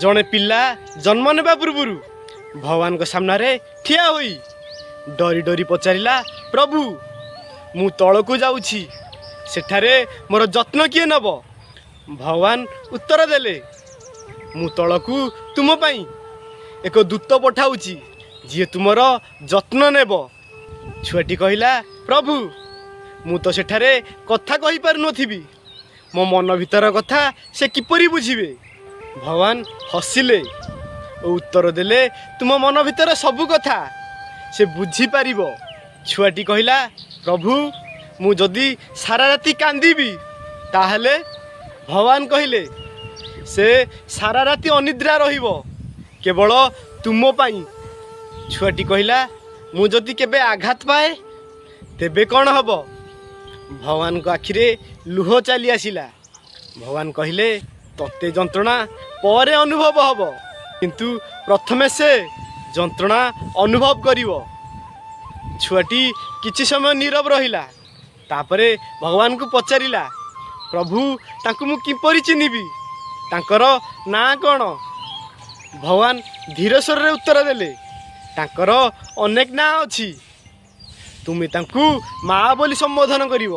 ଜଣେ ପିଲା ଜନ୍ମ ନେବା ପୂର୍ବରୁ ଭଗବାନଙ୍କ ସାମ୍ନାରେ ଠିଆ ହୋଇ ଡରି ଡରି ପଚାରିଲା, "ପ୍ରଭୁ, ମୁଁ ତଳକୁ ଯାଉଛି, ସେଠାରେ ମୋର ଯତ୍ନ କିଏ ନେବ?" ଭଗବାନ ଉତ୍ତର ଦେଲେ, "ମୁଁ ତଳକୁ ତୁମ ପାଇଁ ଏକ ଦୂତ ପଠାଉଛି, ଯିଏ ତୁମର ଯତ୍ନ ନେବ।" ଛୁଆଟି କହିଲା, "ପ୍ରଭୁ, ମୁଁ ତ ସେଠାରେ କଥା କହିପାରୁନଥିବି। ମୋ ମନ ଭିତର କଥା ସେ କିପରି ବୁଝିବେ?" ଭଗବାନ ହସିଲେ ଓ ଉତ୍ତର ଦେଲେ, "ତୁମ ମନ ଭିତରେ ସବୁ କଥା ସେ ବୁଝିପାରିବ।" ଛୁଆଟି କହିଲା, "ପ୍ରଭୁ, ମୁଁ ଯଦି ସାରା ରାତି କାନ୍ଦିବି ତାହେଲେ?" ଭଗବାନ କହିଲେ, "ସେ ସାରା ରାତି ଅନିଦ୍ରା ରହିବ କେବଳ ତୁମ ପାଇଁ।" ଛୁଆଟି କହିଲା, "ମୁଁ ଯଦି କେବେ ଆଘାତ ପାଏ ତେବେ କ'ଣ ହେବ?" ଭଗବାନଙ୍କ ଆଖିରେ ଲୁହ ଚାଲି ଆସିଲା। ଭଗବାନ କହିଲେ, "ତତେ ଯନ୍ତ୍ରଣା ପରେ ଅନୁଭବ ହେବ, କିନ୍ତୁ ପ୍ରଥମେ ସେ ଯନ୍ତ୍ରଣା ଅନୁଭବ କରିବ।" ଛୁଆଟି କିଛି ସମୟ ନୀରବ ରହିଲା। ତାପରେ ଭଗବାନଙ୍କୁ ପଚାରିଲା, "ପ୍ରଭୁ, ତାଙ୍କୁ ମୁଁ କିପରି ଚିହ୍ନିବି? ତାଙ୍କର ନାଁ କ'ଣ?" ଭଗବାନ ଧୀର ସ୍ୱରରେ ଉତ୍ତର ଦେଲେ, "ତାଙ୍କର ଅନେକ ନାଁ ଅଛି। ତୁମେ ତାଙ୍କୁ ମା ବୋଲି ସମ୍ବୋଧନ କରିବ।"